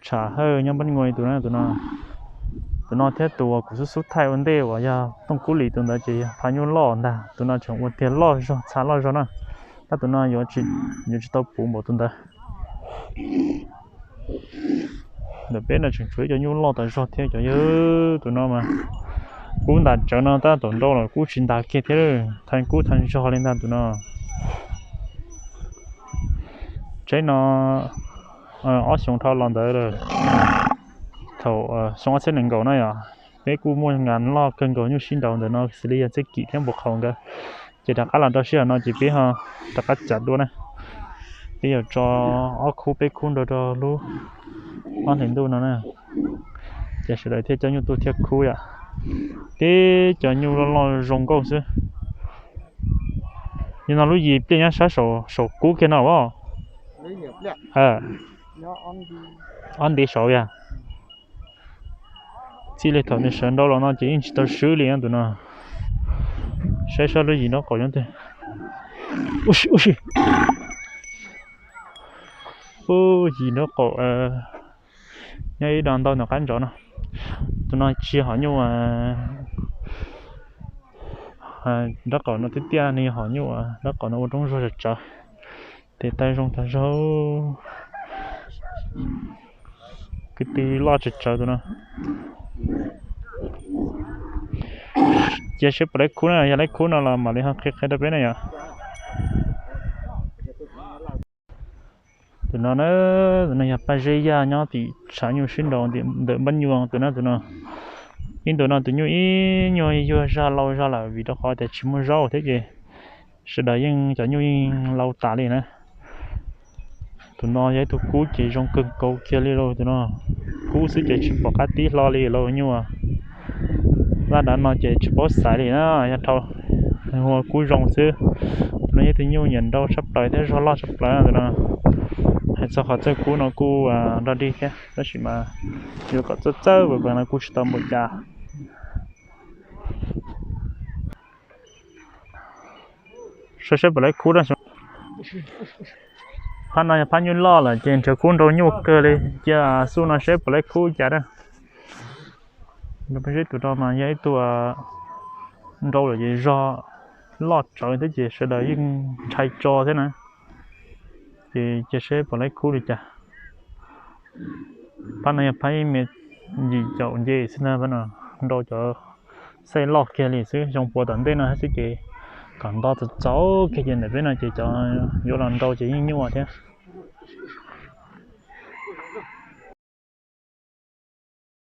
Tshav Hawj nyob Npab Nyuj tus no, tus no, tus no thiab tus uas kuv xub xub thaij ua ntej uas yog Tooj Kub Lis tus ntawd ces yog pha nyuj loj ntag. Tus no tseem ua tiag loj zog txha loj zog na. Tab tus no yuav tsis tau puv npaum tus ntawd. Ntawm peb no tseem tshuav ib co nyuj loj tas zog thiab cov yawg. Tus no mas kub ntas tsawv no tab tom nrau los kub tsis ntas kiag thiab, thaj kub thaj zog li ntag tus no. Tsheb no ob xyoo dhau los ntawd, thaum xyoo ob txhiab nees nkaum no yog peb kuj muaj nas loj kawg nkaus nyuj sib nraus ntawm no xws li yog Txhiaj Kim thiab Npus Qhaus nkawd, ces rov qab los rau sij hawm no ces peb ho rov qab cav dua na. Peb yuav tso ob khub peb khub nrau rau lub ob hlis ntuj no na, ces sawv daws thiaj coj nyuj tuaj thiab khub yom. Tib cov nyuj loj loj zoo nkauj xwb. Yog no lub yim pliaj nyob sab saum kub kiag no as. Ob ntiv saud yog. Txij li thaum nws sawv nrau los no ces yeej tsis tau swb li tus no. Saib sab lub yim nraub qaum nyob twg. Ub si, yim nraub qaum nyob ib do ntau ntawm qab ntsov no. Tus no tsis hom nyuj, nraub qaum no tiaj tiaj, nws yog hom nyuj nraub qaum no ua roob zuag tsawv tsawv, tes taw zoo tas zog. Kwv tw loj tsawv tsawv tus no. Cia seb puas laib khub na, yog laib khub no los mam li ho qhia qhia rau peb na yom. Tus no na, tus no yog Paj Zeb Yaj nyob tim tshav nyuj sib nraus ntawm Npab Nyuj tus na. Tus no, ib ntus no tus nyuj ib nyuag yuag zog lau zog lawm vim rau qhov tias tsis muaj zaub thiab ces sawv daws yeej cov nyuj yeej lau tas li na. Tus no yog ib tug kub ces zoo kawg nkaus kiag li lauj tus no. Kub xwb ces tsis pom qab tib hlo li lauj nyuj. Laj dav no ces tsis paub xaiv li na, yog dhau hu ua kub zoo xwb. Tus no yog ib tug nyuj nyiam nrau tshaj plaws thiab zog loj tshaj plaws tus no. Hais txog qhov txawj kub no kuj nrog dig thiab tab sis mas yuav kom txawj txawj npaum no kuj tsis tau npaum cas. Saib saib puas laib khub na. Phab no yog phab nyuj loj lawm ces nrhiav kub nrau nyuaj kawg li, cia xub no saib puas laib khub cas na. Peb zeb tus no mas yog ib tug nrau lawm ces zog loj tsawv thiab ces sawv daws yeej ntshai tso thiab na. Ces cia seb puas laib khub li cas. Phab no yog phab ib me yim caum nce xwb ntag, phab no nrau cov xaij loj kiag li xwb, xyoo puas tom ntej no xwb ces kom nto txaus txaus kiag ces ntawm peb no ces cov yuav los nrau ces yeej nyuaj thiab.